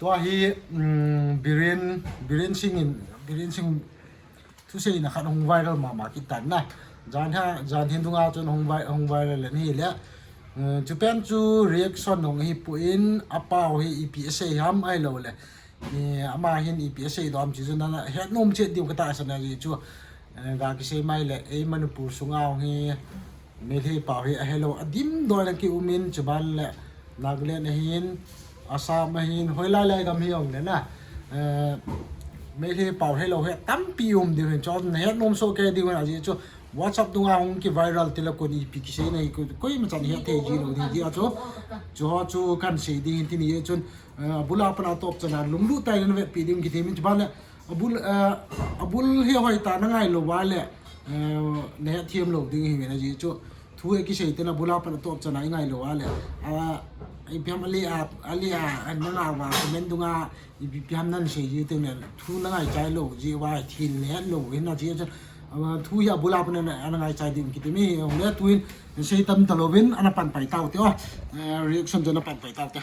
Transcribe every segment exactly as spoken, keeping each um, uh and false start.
Tua hi, um, Biren, Biren Singh in, Biren Singh thuseina khat hung viral mama kit tan na. Jan ha, jan hin dunga chun hung vi-, hung viral len hi le. Uh, chupen chu reaction hung hi pu in, apau hi ipi asei ham ahilou le. Eh, ama hin ipi asei dom chi chu nana het nom chet diu kata sa na ji chu. Eh, ga kisei mai le, ei Manipur sunga hi, Meitei pau hi ahelou, adim doi na ki um in, chuban le, Nagaland ahin, Assam ahin, hoilai lai gam hi ong le na. Eh, Meitei pau helou hi tampi um diu hin, chon na het nom so ke diu na ji chu, WhatsApp dunga hung ki viral ti le kon ipi kisei na hi, ko-, koima chan het thei ji lou di ji a chu. Chu ho chu kan sei ding hin ti ni chun, eh, abul a pat a top chan a lunglut tah in na vetpi ding kiti min chuban le, abul, eh, abul hi hoi ta na ngai lou va le, eh, na het thiam lou ding hi ve na ji chu. Thu e kisei te na abul a pat a top chan a i ngai lou va le. Ah, ipi ham ale a, ale a, an na nga va comment dunga, ipi, ipi ham nan sei ji te na, thu na ngai chai lou ji va, thin na het lou hin na ji chu. Ah, thu hi abul a pat na, na ngai chai ding kiti mi, hung le tu in, sei tam ta lou vin, ana pan pai tau te o. Eh, reaction chu ana pan pai tau te.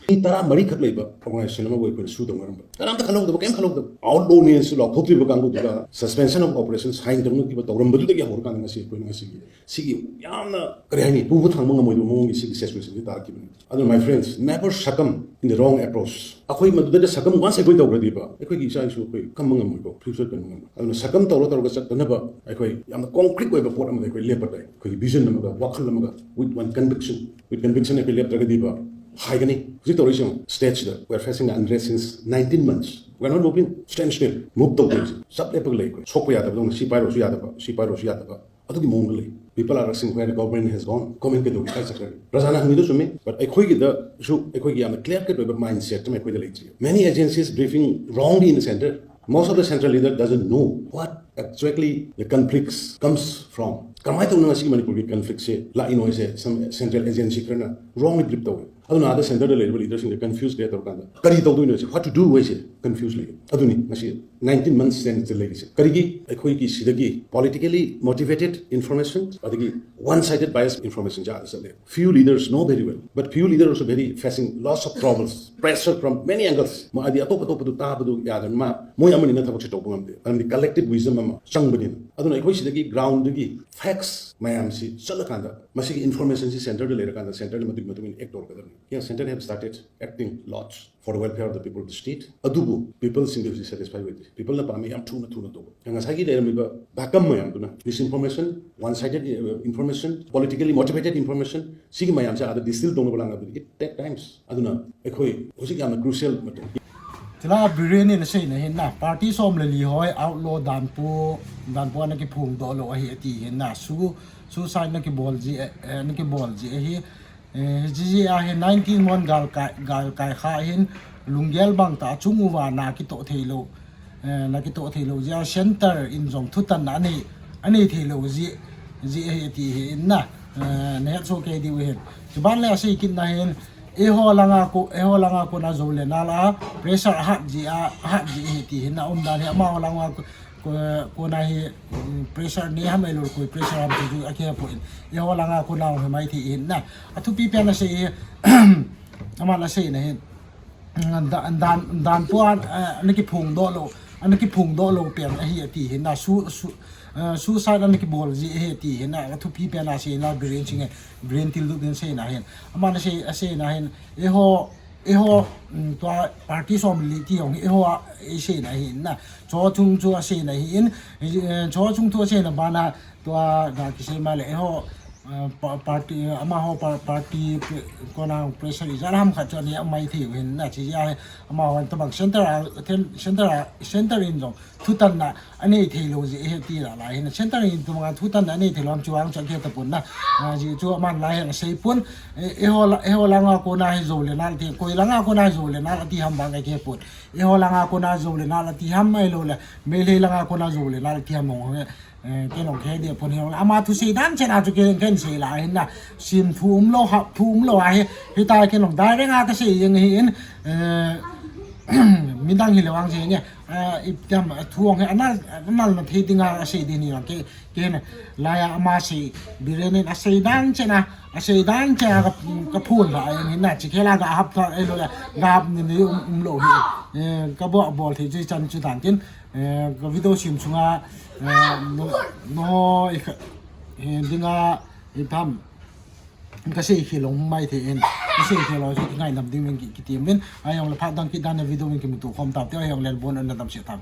Mi ꯇꯔꯥ ꯃꯔꯤ ꯈꯛ ꯂꯩꯕ organization ꯑꯃꯕꯨ ꯑꯩꯈꯣꯏꯅ ꯁꯨꯗꯧ ꯉꯝꯕ꯫ ꯀꯅꯥꯝꯇ ꯈꯜꯍꯧꯗꯕ, ꯀꯩꯝ ꯈꯜꯍꯧꯗꯕ꯫ Outlaw ꯅꯦꯅꯁꯨ ꯂꯥꯎꯊꯣꯛꯇ꯭ꯔꯤꯕ ꯀꯥꯡꯕꯨꯗꯨꯒ suspension of operation sign ꯇꯧꯅꯈꯤꯕ ꯇꯧꯔꯝꯕꯗꯨꯗꯒꯤ ꯍꯧꯔꯀꯥꯟꯗ ꯉꯁꯤ ꯑꯩꯈꯣꯏꯅ ꯉꯁꯤꯒꯤ ꯁꯤꯒꯤ ꯌꯥꯝꯅ, ꯀꯔꯤ ꯍꯥꯏꯅꯤ, ꯄꯨꯕ ꯊꯥꯡꯕ ꯉꯝꯃꯣꯏꯗꯕ ꯃꯑꯣꯡꯒꯤ ꯁꯤꯒꯤ situation ꯁꯤ ꯇꯥꯔꯛꯈꯤꯕꯅꯤ꯫ ꯑꯗꯨꯅ, my friends, never succumb in the wrong approach. ꯑꯩꯈꯣꯏ ꯃꯗꯨꯗ succumb once ꯑꯩꯈꯣꯏ ꯇꯧꯈ꯭ꯔꯗꯤꯕ, ꯑꯩꯈꯣꯏꯒꯤ ꯏꯆꯥ ꯏꯁꯨ ꯑꯩꯈꯣꯏ ꯀꯝꯕ ꯉꯝꯃꯣꯏꯀꯣ, future ꯀꯟꯕ ꯉꯝꯃꯣꯏ꯫ ꯑꯗꯨꯅ succumb ꯇꯧꯔ ꯇꯧꯔꯒ ꯆꯠꯇꯅꯕ ꯑꯩꯈꯣꯏ ꯌꯥꯝꯅ concrete ꯑꯣꯏꯕ ꯄꯣꯠ ꯑꯃꯗ ꯑꯩꯈꯣꯏ ꯂꯦꯞꯄ ꯇꯥꯏ꯫ ꯑꯩꯈꯣꯏꯒꯤ vision ꯑꯃꯒ, ꯋꯥꯈꯜ ꯑꯃꯒ, with one conviction, with conviction ꯑꯩꯈꯣꯏ ꯂꯦꯞꯇ꯭ꯔꯒꯗꯤꯕ, ꯍꯥꯏꯒꯅꯤ꯫ ꯍꯧꯖꯤꯛ ꯇꯧꯔꯤꯁꯤ ꯌꯦꯡꯉꯨ, state ꯁꯤꯗ we are facing unrest since nineteen months. We are not moving, stand still. Move ꯇꯧꯗꯦ ꯍꯧꯖꯤꯛ꯫ ꯆꯞ ꯂꯦꯞꯄꯒ ꯂꯩ ꯑꯩꯈꯣꯏ꯫ ꯁꯣꯛꯄ ꯌꯥꯗꯕꯗꯧꯅ, ꯁꯤ ꯄꯥꯏꯔꯨꯔꯁꯨ ꯌꯥꯗꯕ, ꯁꯤ ꯄꯥꯏꯔꯨꯔꯁꯨ ꯌꯥꯗꯕ꯫ ꯑꯗꯨꯒꯤ ꯃꯑꯣꯡꯗ ꯂꯩ꯫ People are asking where the government has gone, government ꯀꯩꯗꯧꯕ ꯀꯥꯏ ꯆꯠꯈ꯭ꯔꯒꯦ? ꯄ꯭ꯔꯖꯥꯅ ꯍꯪꯉꯤꯗꯣ ꯆꯨꯝꯃꯤ, but ꯑꯩꯈꯣꯏꯒꯤꯗꯁꯨ ꯑꯩꯈꯣꯏꯒꯤ ꯌꯥꯝꯅ clear cut ꯑꯣꯏꯕ mindset ꯑꯃ ꯑꯩꯈꯣꯏꯗ ꯂꯩꯇ꯭ꯔꯤ꯫ Many agencies briefing wrongly in the center. Most of the central leader doesn't know what exactly the conflicts comes from. ꯀꯃꯥꯏꯅ ꯇꯧꯅ ꯉꯁꯤꯒꯤ ꯃꯅꯤꯄꯨꯔꯒꯤ conflictꯁꯦ ꯂꯥꯛꯏꯅꯣ ꯍꯥꯏꯁꯦ some central agency ꯈꯔꯅ wrongly brief ꯇꯧꯋꯦ꯫ ꯑꯗꯨꯅ ꯑꯥꯗ centerꯗ ꯂꯩꯔꯤꯕ leaderꯁꯤꯡꯁꯦ confuse ꯀꯌꯥ ꯇꯧꯔꯀꯥꯟꯗ ꯀꯔꯤ ꯇꯧꯗꯣꯏꯅꯣ ꯍꯥꯏꯁꯦ, what to do ꯍꯥꯏꯁꯦ confuse ꯂꯩ꯫ ꯑꯗꯨꯅꯤ ꯉꯁꯤ nineteen months stand still ꯂꯩꯔꯤꯁꯦ꯫ ꯀꯔꯤꯒꯤ? ꯑꯩꯈꯣꯏꯒꯤ ꯁꯤꯗꯒꯤ politically motivated information ꯑꯗꯒꯤ one sided bias information ꯁꯦ ꯑꯥꯗ ꯆꯠꯂꯦ꯫ Few leaders know very well, but few leaders also very facing lots of troubles, pressure from many angles. ꯃꯥꯗꯤ ꯑꯇꯣꯞ ꯑꯇꯣꯞꯄꯗꯨ ꯇꯥꯕꯗꯨ ꯌꯥꯗꯅ ꯃꯥ, ꯃꯣꯏ ꯑꯃꯅꯤꯅ ꯊꯕꯛꯁꯦ ꯇꯧꯕ ꯉꯝꯗꯦ꯫ ꯃꯔꯝꯗꯤ collective wisdom ꯑꯃ ꯆꯪꯕꯅꯤꯅ꯫ ꯑꯗꯨꯅ ꯑꯩꯈꯣꯏ ꯁꯤꯗꯒꯤ groundꯗꯒꯤ facts ꯃꯌꯥꯝꯁꯤ ꯆꯠꯂꯀꯥꯟꯗ, ꯃꯁꯤꯒꯤ informationꯁꯤ centerꯗ ꯂꯩꯔꯀꯥꯟꯗ centerꯅ ꯃꯗꯨꯒꯤ ꯃꯇꯨꯡ ꯏꯟꯅ act ꯇꯧꯔꯛꯀꯗꯕꯅꯤ꯫ Yes, center have started acting lots for the welfare of the people of the state. ꯑꯗꯨꯕꯨ peopleꯁꯤꯡꯗꯤ ꯍꯧꯖꯤꯛ satisfy ꯑꯣꯏꯗꯦ꯫ Peopleꯅ ꯄꯥꯝꯃꯤ ꯌꯥꯝ ꯊꯨꯅ ꯊꯨꯅ ꯇꯧꯕ꯫ ꯉꯁꯥꯏꯒꯤ ꯂꯩꯔꯝꯃꯤꯕ ꯚꯥꯀꯝ ꯃꯌꯥꯝꯗꯨꯅ, misinformation, one sided, uh, information, politically motivated information, ꯁꯤꯒꯤ ꯃꯌꯥꯝꯁꯦ ꯑꯥꯗ distill ꯇꯧꯅꯕ ꯂꯥꯡꯉꯛꯄꯗꯤ it take times. ꯑꯗꯨꯅ ꯑꯩꯈꯣꯏ ꯍꯧꯖꯤꯛ ꯌꯥꯝꯅ crucial ꯃꯇꯝ꯫ Chule Biren in asei na hin na, party som le li hoi outlaw danpu, danpu ana kiphongdoh lou ahi ati hin na, su, suicide ana kibol ji, eh, ana kibol ji ahi. Eh, jiji a hin nineteen mon galkai, galkai kha hin lunggel bang tah chung uva na kitoh thei lou. Eh, na kitoh thei lou jeh a center in jong thutanna anei, anei thei lou ji, ji ahi ati hin na. Eh, na het soh kei diu hin. Chuban le asei kit na hin, eiho langa ko, eiho langa kona jou le nal a pressure ahat ji a, ahat ji ahi ti hin na umdan hi amaho langa ko, ko, kona hi, mm, pressure nei ham ahilou koi pressure ham ti chu akihepoi. Eiho langa kona hung hi mai thei hin na. Athupi pen asei hi, aman asei na hin. Mm, dan, dan, danpu a, eh, ana kiphongdoh lou, ana kiphongdoh lou pen ahi ati hin na. Su, su, eh, suicide ana kibol ji ahi ati hin na. Athupi pen asei na Biren Singh, Biren Tildup in asei na hin. Aman asei, asei na hin. Eiho, eiho, mm, tua party som le li ti jong eiho a, asei na hin na. Cho chung chu asei na hin, eh, cho chung chu asei na bana tua ga kisei ma le eiho, eh, pa-, party, eh, amaho pa-, party pre-, kona pressure ijat ham khat chu anei mai thei hin na chi ja he amaho tabang center a, center a, center in jong thutanna anei thei lou ji ahi ti la la hin center in tabang thutanna anei thei lou ham chu ang chu akihepon na. Ah, ji chu aman la hin asei pon, eh, eiho la, eiho langa kona hi jou le nal ti, koi langa kona hi jou le nal ati ham bang akihepon. Eiho langa kona jou le nal ati ham ahilou le, Meitei langa kona jou le nal ati ham hong he. Eh, kei nong kei dia pon hi hong le. Ama thusei dan chen a chu kei, kei sei la hin na. Sin phu umlou ha, phu umlou ahi. Hitia kei nong direct a kasei jeng hin. Eh, midang hilou ang sei nge. Iptiam a thuang he anal, anal na thei dinga asei ding ni ke, ke na, laiya ama sei, Biren in asei dan chena, asei dan chena ka, ka phun la, ai ni na, chi khela ga hap tha, ai lo la, ga hap ni ni um, um lo hi, eh, ka bo bol thei chi chan chu dan tin, eh, ka video sim sunga, eh, no, no, i kha, eh, dinga, i tham, ka sei khel long mai thei in, ka sei khel lo chu ki ngai nam ding min ki, ki tiam min, ai yong la phat dang ki dan na video min ki mutu khom tap te, ai yong len bon an na dam se tap.